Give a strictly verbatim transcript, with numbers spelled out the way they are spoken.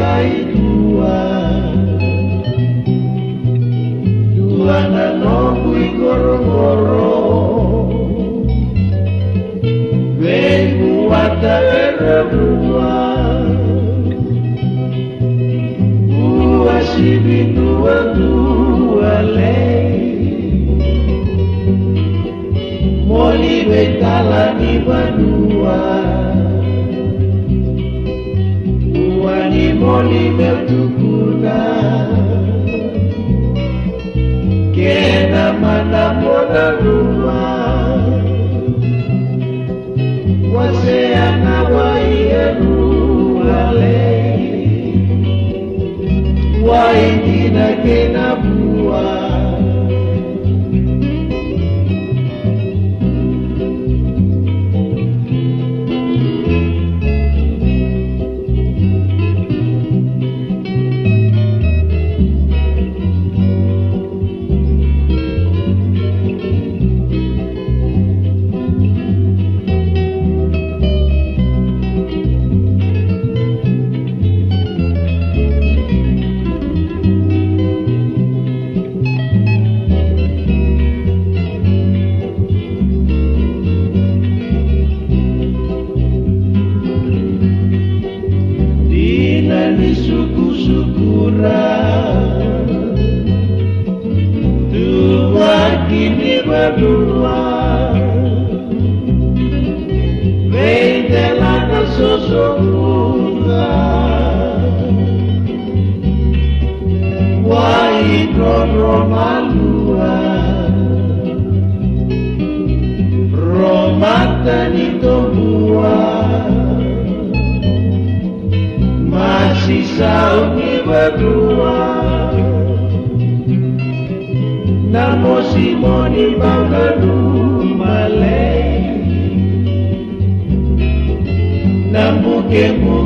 Dua, dua na noqu iqoroqoro, veivuata era vua. Ua sivi dua dua lei, moli veitala ni vanua. Ua ni moli meu tukuna, kena mana mona lua. Wasea na wai e rua lei, wai dina kei na vua. Dina ni sukusukura, tuvaki ni vadrua, veidela na sosokuca, wai droro malua, romata ni tobua. Masi sau ni vadrua, na mosi moni bauta nu malei, na buke mu